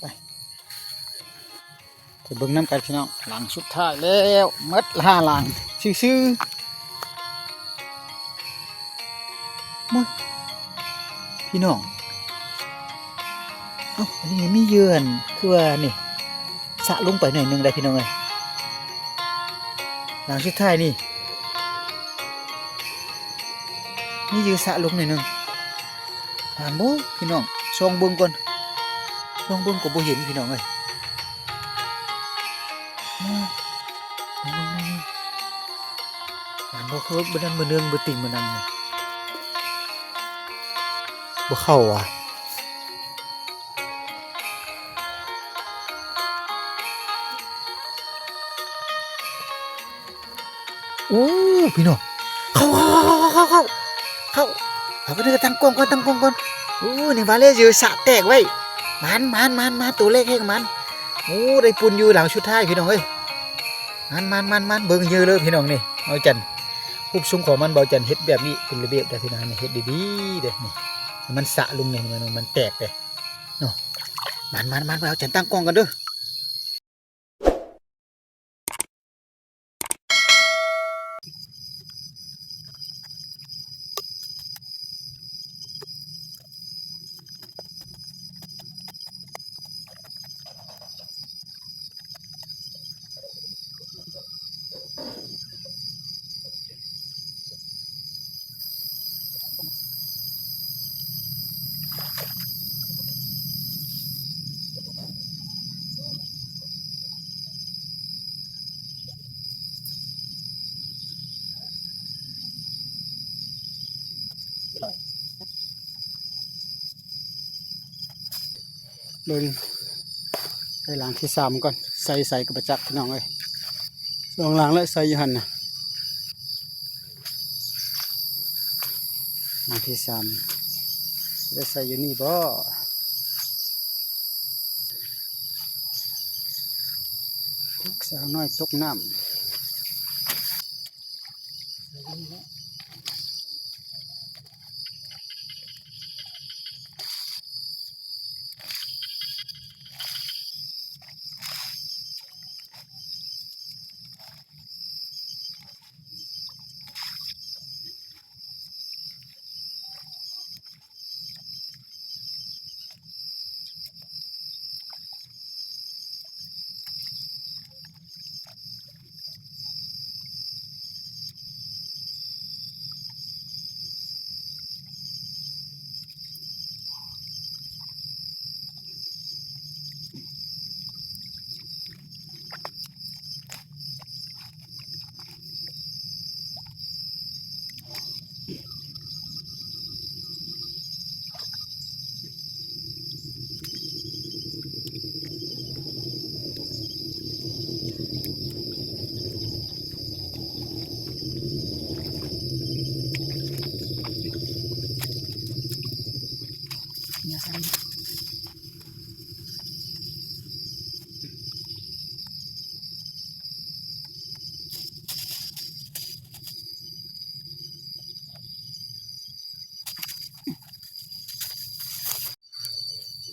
ໄປ ໄປເບິ່ງນຳກັນພີ່ນ້ອງ ຫຼັງສຸດທ້າຍແລ້ວ ໝົດຫ້າຫຼັງຊື່ໆ ມາ ພີ່ນ້ອງ ເອົ້າ ອັນນີ້ມີເຫຍື່ອ ຄືວ່ານີ້ ສະລົງໄປໜ້ອຍໜຶ່ງໄດ໋ພີ່ນ້ອງເອີຍ ຫຼັງສຸດທ້າຍນີ້ ມີເຫຍື່ອສະລົງໜ້ອຍໜຶ່ງ ຫານບໍ່ພີ່ນ້ອງ ສ່ອງເບິ່ງກ່ອນ ສ່ອງເບິ່ງກໍບໍ່ເຫັນພີ່ນ້ອງເອີຍ ມາ ເບິ່ງໆໆ ຫານບໍ່ ຄືບໍ່ນັ້ນ ມື້ໜຶ່ງບໍ່ຕິງ ມື້ນັ້ນ ບໍ່ເຂົ້າຫວາ. ໂອ້ ພີ່ນ້ອງ ເຂົ້າ ເຂົ້າ ເຂົ້າ ເຂົ້າ ເຂົ້າ ເຂົ້າ ເຂົ້າ ເຂົ້າ ເຂົ້າ ເຂົ້າ ຕັ້ງກ້ອງກ່ອນ ຕັ້ງກ້ອງກ່ອນ ໂອ້ ນີ້ວ່າແລ້ວ ເຫຍື່ອສະແຕກໄວ້ ໝານ ໝານ ໝານ ໝານ ໂຕແລກແຮງໝານ ໂອ້ ໄດ້ປຸນຢູ່ຫຼັງສຸດທ້າຍ ພີ່ນ້ອງເອີຍ ໝານ ໝານ ໝານ ໝານ ເບິ່ງເຫຍື່ອເລີຍ ພີ່ນ້ອງ ນີ້ ເບົາຈັນ ຮູບຊົງຂອງມັນ ເບົາຈັນເຮັດແບບນີ້ ເປັນລະບຽບໄດ໋ ພີ່ນ້ອງ ນີ້ ເຮັດດີໆ ເດ້ ນີ້ ໃຫ້ມັນສະລົງ ນີ້ ໃຫ້ມັນ ໃຫ້ມັນແຕກເດ້ ເນາະ ໝານ ໝານ ໝານ ເອົາຈັນຕັ້ງກ້ອງກັນເດີ ເບິ່ງ ໄປຫຼັງທີສາມກ່ອນ ໃສ່ໃສກໍບໍ່ຈັກ ພີ່ນ້ອງເອີຍ ສອງຫຼັງແລ້ວໃສ່ຢູ່ຫັ້ນນະ ຫຼັງທີສາມ ໄດ້ໃສ່ຢູ່ນີ້ບໍ່ ລູກສາວນ້ອຍຕົກນ້ຳ.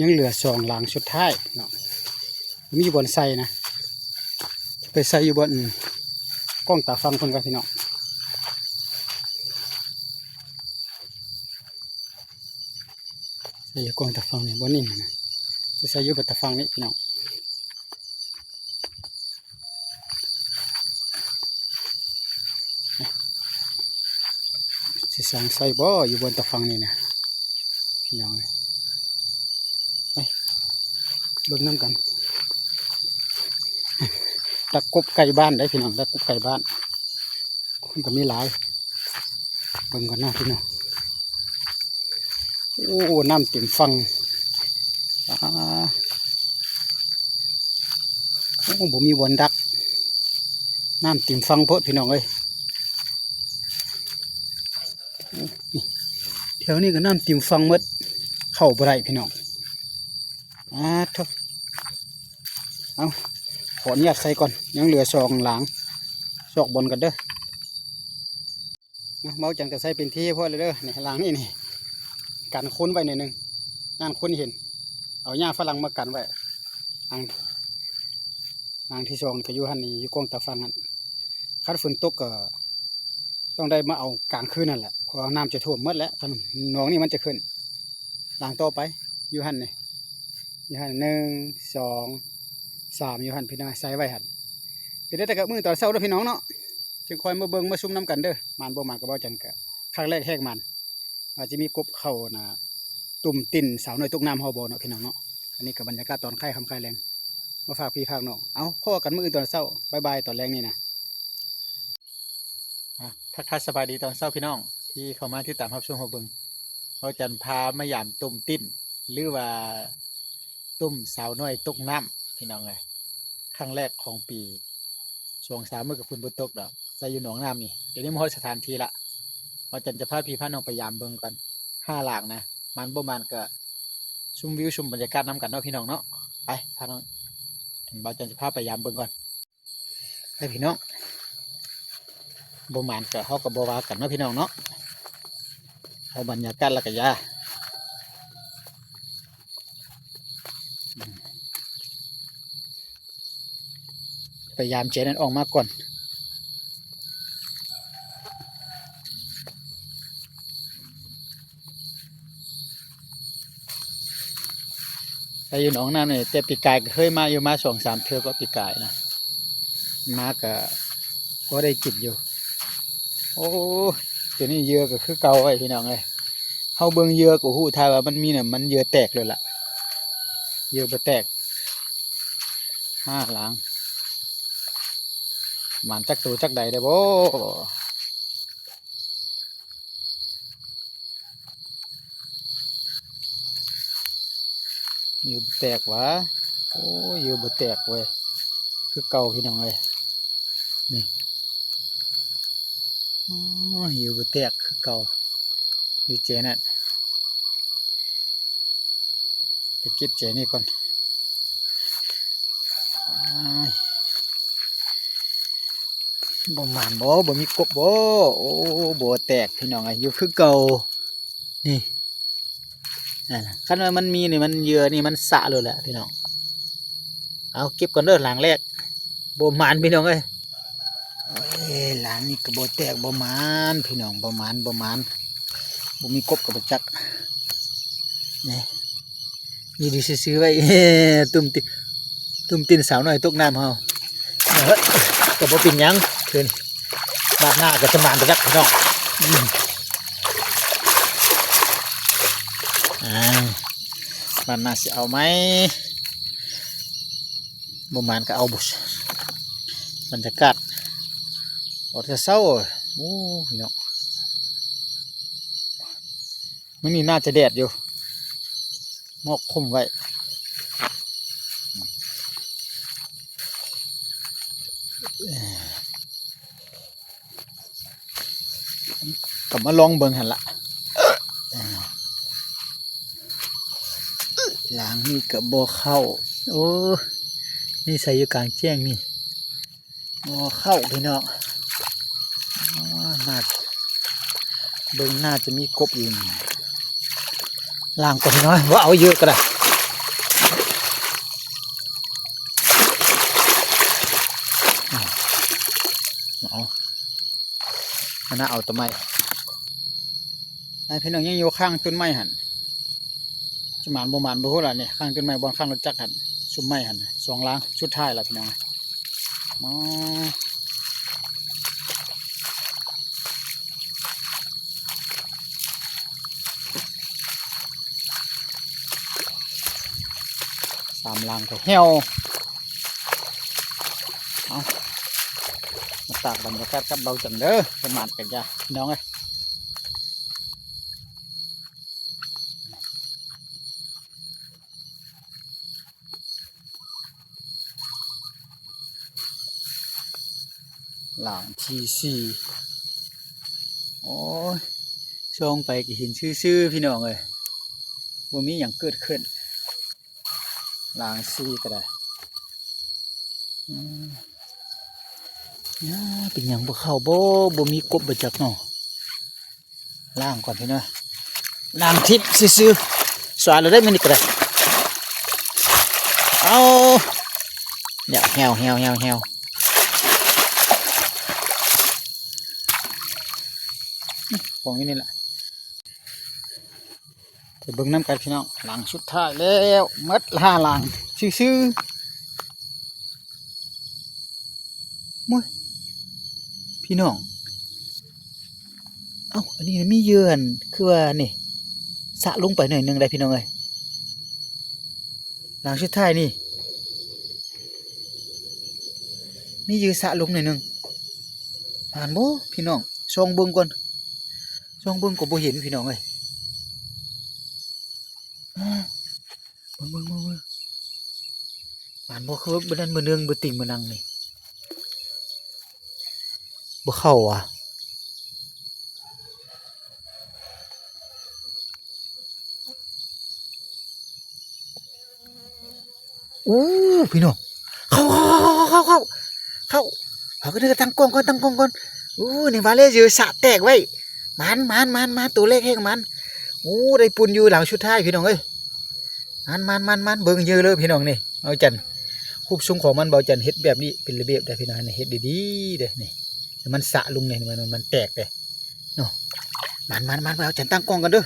ຍັງເຫຼືອສອງຫຼັງສຸດທ້າຍເນາະ ມີບ່ອນໃສ່ນະ ໄປໃສ່ຢູ່ບ່ອນກ້ອງຕາຝັ່ງເພິ່ນກ່ອນ ພີ່ນ້ອງ. ໃສ່ຢູ່ກ້ອງຕາຝັ່ງນີ້ ບ່ອນນີ້ນະ ຈະໃສ່ຢູ່ບ່ອນຕາຝັ່ງນີ້ ພີ່ນ້ອງ. ຊິສ້າງໃສ່ບໍ່ ຢູ່ບ່ອນຕາຝັ່ງນີ້ນະ ພີ່ນ້ອງເອີຍ ໄປເບິ່ງນຳກັນ. ດັກກົບໄກ່ບ້ານໄດ໋ ພີ່ນ້ອງ ດັກກົບໄກ່ບ້ານ ຄົນກໍມີຫຼາຍ ເບິ່ງກ່ອນເນາະ ພີ່ນ້ອງ. ໂອ້ ນ້ຳເຕັມຝັ່ງ ອາ ໂອ້ ບໍ່ມີບ່ອນດັກ ນ້ຳເຕັມຝັ່ງໂພດ ພີ່ນ້ອງເອີຍ. ແຖວນີ້ກໍນ້ຳເຕັມຝັ່ງໝົດ ເຂົ້າບໍ່ໄດ້ ພີ່ນ້ອງ. ອາ ໂທ້ ເອົາ ຂໍອະນຸຍາດໃສ່ກ່ອນ ຍັງເຫຼືອສອງຫຼັງ ຊອກບ່ອນກ່ອນເດີ. ເນາະ ເບົາຈັນກໍໃສ່ເປັນທີ່ຮຽບຮ້ອຍແລ້ວເດີ ນີ້ ຫຼັງນີ້ນີ້ ກັນຄົນໄວ້ໜ້ອຍໜຶ່ງ ຢ້ານຄົນເຫັນ ເອົາຫຍ້າຝຣັ່ງມາກັນໄວ້. ງ ລາງທີສອງນີ້ກໍຢູ່ຫັ້ນນີ້ ຢູ່ກອງຕາຝັ່ງຫັ້ນ. ຄັນຝົນຕົກກໍຕ້ອງໄດ້ມາເອົາກາງຄືນນັ້ນແຫຼະ ເພາະວ່ານ້ຳຈະຖ້ວມໝົດແຫຼະ ຄັນໜອງນີ້ມັນຈະຂຶ້ນ. ລາງຕໍ່ໄປຢູ່ຫັ້ນນີ້ ຢູ່ຫັ້ນ ໜຶ່ງ ສອງ ສາມ ຢູ່ຫັ້ນ ພີ່ນ້ອງ ໃສ່ໄວ້ຫັ້ນ. ເປັນໄດ້ແຕ່ກັບມື້ຕອນເຊົ້າເດີພີ່ນ້ອງເນາະ ຈຶ່ງຄ່ອຍມາເບິ່ງມາຊົມນຳກັນເດີ. ໝານບໍ່ໝານກໍເວົ້າຈັ່ງກະ ຄັ້ງແລກແຮກໝານ ວ່າຈະມີກົບເຂົ້ານະ ຕຸ້ມຕິ້ນສາວນ້ອຍຕົກນ້ຳເຮົາບໍ່ເນາະ ພີ່ນ້ອງເນາະ. ອັນນີ້ກໍບັນຍາກາດຕອນຄ້າຍຄ່ຳຄ້າຍແລງ ມາຝາກພີ່ຝາກນ້ອງ. ເອົາ ພໍ້ກັນມື້ອື່ນຕອນເຊົ້າ ບາຍບາຍ ຕອນແລງນີ້ນະ. ອາ ທັກທາຍສະບາຍດີຕອນເຊົ້າພີ່ນ້ອງ ທີ່ເຂົ້າມາຕິດຕາມຮັບຊົມຮັບເບິ່ງ. ເຮົາຈະພາມາຢາມຕຸ້ມຕິ້ນ ຫຼືວ່າ ຕຸ້ມສາວນ້ອຍຕົກນ້ຳ ພີ່ນ້ອງເອີຍ. ຄັ້ງແລກຂອງປີ ສອງສາມມື້ກໍຝົນບໍ່ຕົກດອກ ໃສ່ຢູ່ໜອງນ້ຳນີ້. ດຽວນີ້ມາຮອດສະຖານທີ່ລະ ບ່າວຈັນຈະພາພີ່ພານ້ອງໄປຢາມເບິ່ງກ່ອນ ຫ້າຫຼາງນະ. ໝານບໍ່ໝານກໍຊົມວິວຊົມບັນຍາກາດນຳກັນເນາະ ພີ່ນ້ອງເນາະ. ໄປ ພານ້ອງ ບ່າວຈັນຈະພາໄປຢາມເບິ່ງກ່ອນ. ໄປພີ່ນ້ອງ ບໍ່ໝານກໍເຮົາກໍບໍ່ວ່າກັນເນາະ ພີ່ນ້ອງເນາະ. ເອົາບັນຍາກາດແລ້ວກໍຢ່າ ໄປຢາມເຈນັ້ນອອກມາກ່ອນ. ໄປຢູ່ໜອງນ້ຳນີ້ ແຕ່ປີກາຍກໍເຄີຍມາຢູ່ ມາສອງສາມເທື່ອກໍປີກາຍນະ ມາກໍພໍໄດ້ກິນຢູ່. ໂອ້ ຕົວນີ້ເຫຍື່ອກໍຄືເກົ່າໄວ້ພີ່ນ້ອງເອີຍ. ເຮົາເບິ່ງເຫຍື່ອກໍຮູ້ທ່າວ່າມັນມີນະ ມັນເຫຍື່ອແຕກໂລດລະ ເຫຍື່ອບໍ່ແຕກ. ຫ້າລາງ ໝານຈັກໂຕຈັກໃດໄດ້ບໍ່? ເຫຍື່ອບໍ່ແຕກຫວາ? ໂອ້ຍ ເຫຍື່ອບໍ່ແຕກເວີຍ ຄືເກົ່າພີ່ນ້ອງເອີຍ. ນີ້ ໂອ້ຍ ເຫຍື່ອບໍ່ແຕກຄືເກົ່າ ຢູ່ເຈນັ້ນ. ໄປເກັບເຈນີ້ກ່ອນ. ອ້າຍ ບໍ່ໝານບໍ່? ບໍ່ມີກົບບໍ່? ໂອ້ ບໍ່ແຕກພີ່ນ້ອງເອີຍ ຢູ່ຄືເກົ່າ. ນີ້ ນັ້ນນະ ຄັນວ່າມັນມີນີ້ ມັນເຫຍື່ອນີ້ມັນສະໂລດແຫຼະພີ່ນ້ອງ. ເອົາ ເກັບກ່ອນເດີ ລາງແລກ ບໍ່ໝານພີ່ນ້ອງເອີຍ. ໂອ້ຍ ລາງນີ້ກໍບໍ່ແຕກ ບໍ່ໝານພີ່ນ້ອງ ບໍ່ໝານ ບໍ່ໝານ ບໍ່ມີກົບກໍບໍ່ຈັກ. ນີ້ ຢູ່ດີຊື່ໆໄວ້ ຕຸ້ມຕິ ຕຸ້ມຕິ້ນສາວນ້ອຍຕົກນ້ຳເຮົາ. ເອີ ກໍບໍ່ເປັນຫຍັງ ຄືນບາດໜ້າກໍຈະມານໄປຈັກພີ່ນ້ອງ. ອືມ ອ່າ ບາດໜ້າຊິເອົາໃໝ່ ບໍ່ມານກໍເອົາ. ບັນຍາກາດຕອນເຊົ້າ ໂອ້ຍເນາະ ມື້ນີ້ໜ້າຈະແດດຢູ່ ໝອກຄຸມໄວ້. ກໍມາລອງເບິ່ງຫັ້ນລະ ລາງນີ້ກໍບໍ່ເຂົ້າ. ໂອ້ ນີ້ໃສ່ຢູ່ກາງແຈ້ງນີ້ ບໍ່ເຂົ້າພີ່ນ້ອງ. ອໍ ໜ້າ ເບິ່ງໜ້າຈະມີກົບຢູ່ນີ້. ລ້າງກ່ອນພີ່ນ້ອງ ບໍ່ເອົາເຫຍື່ອກໍໄດ້. ເອົາ ອັນນັ້ນເອົາຕົ້ນໄມ້ ໃຫ້ພີ່ນ້ອງ ຍັງຢູ່ຂ້າງຕົ້ນໄມ້ຫັ້ນ ຈະໝານບໍ່ໝານບໍ່ຮູ້ລະນີ້ ຂ້າງຕົ້ນໄມ້ ບ່ອນຂ້າງລົດຈັກຫັ້ນ ຊຸມໄມ້ຫັ້ນ ສອງຫຼັງ ສຸດທ້າຍລະພີ່ນ້ອງ. ອໍ ສາມຫຼັງກໍແຫ້ວ. ເອົາ ມາຕາກບັນຍາກາດກັບເບົາຈັນເດີ ປະມາດກັນຢ່າ ພີ່ນ້ອງເອີຍ. ຫຼັງທີສີ່ ໂອ້ຍ ສ່ອງໄປກໍເຫັນຊື່ໆ ພີ່ນ້ອງເອີຍ ບໍ່ມີຫຍັງເກີດຂຶ້ນ. ຫຼັງສີ່ກໍໄດ້ ອືມ ເປັນຫຍັງບໍ່ເຂົ້າບໍ່ ບໍ່ມີກົບບໍ່ຈັກເນາະ. ລ້າງກ່ອນພີ່ນ້ອງ ລ້າງທິບຊື່ໆ ສວາດແລ້ວໄດ້ມື້ນີ້ກໍໄດ້. ເອົາ ແລ້ວ ແຮວ ແຮວ ແຮວ ແຮວ ກອງຢູ່ນີ້ລະ. ໄປເບິ່ງນຳກັນພີ່ນ້ອງ ຫຼັງສຸດທ້າຍແລ້ວ ໝົດຫ້າຫຼັງຊື່ໆ. ໂອ້ຍ ພີ່ນ້ອງ ເອົ້າ ອັນນີ້ມີເຫຍື່ອ ຄືວ່ານີ້ ສະລົງໄປໜ້ອຍໜຶ່ງໄດ໋ພີ່ນ້ອງເອີຍ. ຫຼັງສຸດທ້າຍນີ້ ມີເຫຍື່ອສະລົງໜ້ອຍໜຶ່ງ ໝານບໍ່ພີ່ນ້ອງ? ສ່ອງເບິ່ງກ່ອນ ສ່ອງເບິ່ງກໍບໍ່ເຫັນພີ່ນ້ອງເອີຍ. ເບິ່ງ ເບິ່ງ ເບິ່ງ ເບິ່ງ ໝານບໍ່? ຄືມື້ນັ້ນ ມື້ໜຶ່ງ ມື້ຕິ່ງ ມື້ນັງນີ້ ບໍ່ເຂົ້າຫວາ? ໂອ້ ພີ່ນ້ອງ ເຂົ້າ ເຂົ້າ ເຂົ້າ ເຂົ້າ ເຂົ້າ ເຂົ້າ ເຂົ້າ ເຂົ້າ ເຂົ້າ ຕັ້ງກ້ອງກ່ອນ ຕັ້ງກ້ອງກ່ອນ. ໂອ້ ນີ້ວ່າແລ້ວ ເຫຍື່ອສະແຕກໄວ້. ໝານ ໝານ ໝານ ໝານ ໂຕແລກແຮງໝານ. ໂອ້ ໄດ້ປຸ້ນຢູ່ຫຼັງສຸດທ້າຍພີ່ນ້ອງເອີຍ. ໝານ ໝານ ໝານ ໝານ ເບິ່ງເຫຍື່ອເລີຍພີ່ນ້ອງນີ້ ເອົາຈັນ. ຮູບຊົງຂອງມັນ ເບົາຈັນເຮັດແບບນີ້ເປັນລະບຽບໄດ໋ພີ່ນ້ອງ ເຮັດດີໆເດ້ນີ້. ໃຫ້ມັນສະລົງນີ້ ມັນ ມັນແຕກເດ້ເນາະ. ໝານ ໝານ ໝານ ເອົາຈັນ ຕັ້ງກ້ອງກັນເດີ.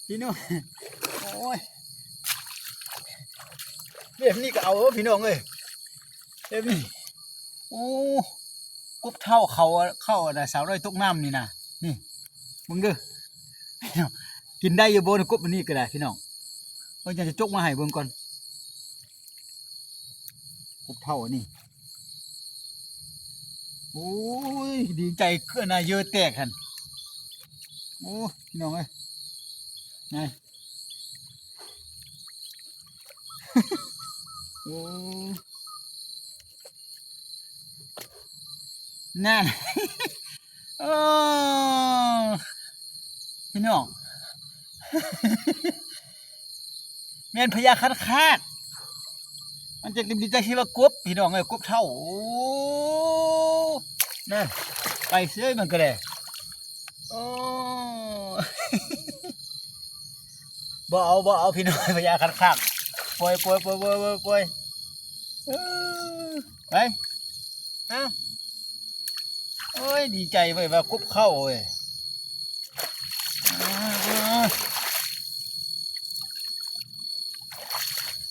ພີ່ນ້ອງ ໂອ້ຍ ແບບນີ້ກໍເອົາ ພີ່ນ້ອງເອີຍ ແບບນີ້. ໂອ້ ກົບເທົ້າເຂົ້າ ເຂົ້າອັນນະ ສາວນ້ອຍຕົກນ້ຳນີ້ນະ ນີ້ ເບິ່ງເດີ. ກິນໄດ້ຢູ່ບໍ່ ກົບອັນນີ້ກໍໄດ້ພີ່ນ້ອງ. ເອີ ຈະຈົກມາໃຫ້ເບິ່ງກ່ອນ ກົບເທົ້າອັນນີ້. ໂອ້ຍ ດີໃຈເກີນນະ ເຫຍື່ອແຕກຫັ້ນ. ໂອ້ ພີ່ນ້ອງເອີຍ ໄງ ໂອ້ ນັ້ນ ເອີ ພີ່ນ້ອງ ແມ່ນພະຍາຄັນຄາກ ມັນຈະມີແຕ່ຊິວ່າກົບ ພີ່ນ້ອງເອີຍ ກົບເທົ້າ. ໂອ້ ນັ້ນ ໄປເສີຍມັນກໍໄດ້. ໂອ້ ບໍ່ເອົາ ບໍ່ເອົາ ພີ່ນ້ອງ ພະຍາຄັນຄາກ. ປ່ອຍ ປ່ອຍ ປ່ອຍ ປ່ອຍ ປ່ອຍ ເອີ ໄປ. ອ້າວ ໂອ້ຍ ດີໃຈເວີຍ ວ່າກົບເຂົ້າເວີຍ.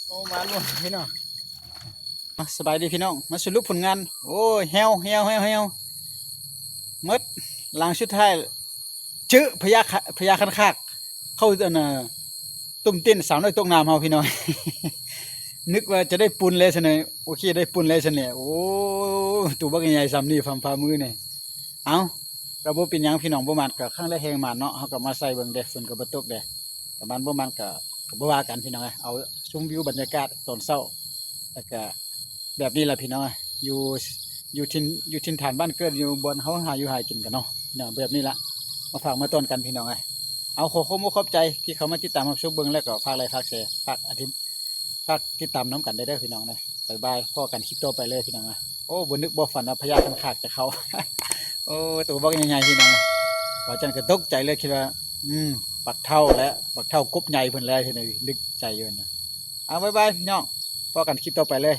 ໂອ້ ມາລວມພີ່ນ້ອງ. ອ່ະ ສະບາຍດີພີ່ນ້ອງ ມາສະຫຼຸບຜົນງານ. ໂອ້ຍ ແຮວ ແຮວ ແຮວ ແຮວ ໝົດ ຫຼັງສຸດທ້າຍ ເຈີພະຍາ ພະຍາຄັນຄາກ ເຂົ້າອັນນ່າ ຕຸ້ມເຕັ້ນສາວນ້ອຍຕົກນ້ຳເຮົາພີ່ນ້ອງ. ນຶກວ່າຈະໄດ້ປຸ້ນແລ້ວຊັ້ນນະ ໂອເຄ ໄດ້ປຸ້ນແລ້ວຊັ້ນແຫຼະ. ໂອ້ ໂຕບັກໃຫຍ່ສ່ຳນີ້ ຝ່ຳຝ່າມືນີ້. ເອົ້າ ກໍບໍ່ເປັນຫຍັງພີ່ນ້ອງ ບໍ່ໝານກໍຄັ້ງແລກແຮ່ງໝານເນາະ ເຮົາກໍມາໃສ່ເບິ່ງເດ້ ຝົນກໍບໍ່ຕົກເດ້ ກໍໝານບໍ່ໝານກໍ ກໍບໍ່ວ່າກັນພີ່ນ້ອງເອີຍ. ເອົາຊົມວິວບັນຍາກາດຕອນເຊົ້າ ແລ້ວກໍແບບນີ້ລະພີ່ນ້ອງເອີຍ ຢູ່ ຢູ່ຖິ່ນ ຢູ່ຖິ່ນຖານບ້ານເກີດ ຢູ່ບ່ອນເຮົາຫາຢູ່ຫາກິນກັນເນາະພີ່ນ້ອງ ແບບນີ້ລະ ມາຝາກມາຕ້ອນກັນພີ່ນ້ອງເອີຍ. ເອົາ ຂໍຂອບອົກຂອບໃຈທີ່ເຂົ້າມາຕິດຕາມຮັບຊົມເບິ່ງ ແລ້ວກໍຝາກໄລຄ໌ ຝາກແຊ ຝາກອະທິ ຝາກຕິດຕາມນຳກັນໄດ້ເດີພີ່ນ້ອງເດີ. ບາຍບາຍ ພໍ້ກັນຄລິບຕໍ່ໄປເລີຍພີ່ນ້ອງເອີຍ. ໂອ້ ບໍ່ນຶກບໍ່ຝັນວ່າພະຍາຄັນຄາກຈະເຂົ້າ ໂອ້ ໂຕບັກໃຫຍ່ໆ ພີ່ນ້ອງ. ບ່າວຈັນກໍຕົກໃຈເລີຍ ຄິດວ່າ ອືມ ບັກເທົ້າແຫຼະ ບັກເທົ້າກົບໃຫຍ່ເພິ່ນແຫຼະ ເຮັດໃຫ້ນຶກໃຈຢູ່ນະ. ເອົາ ບາຍບາຍພີ່ນ້ອງ ພໍ້ກັນຄລິບຕໍ່ໄປເລີຍ.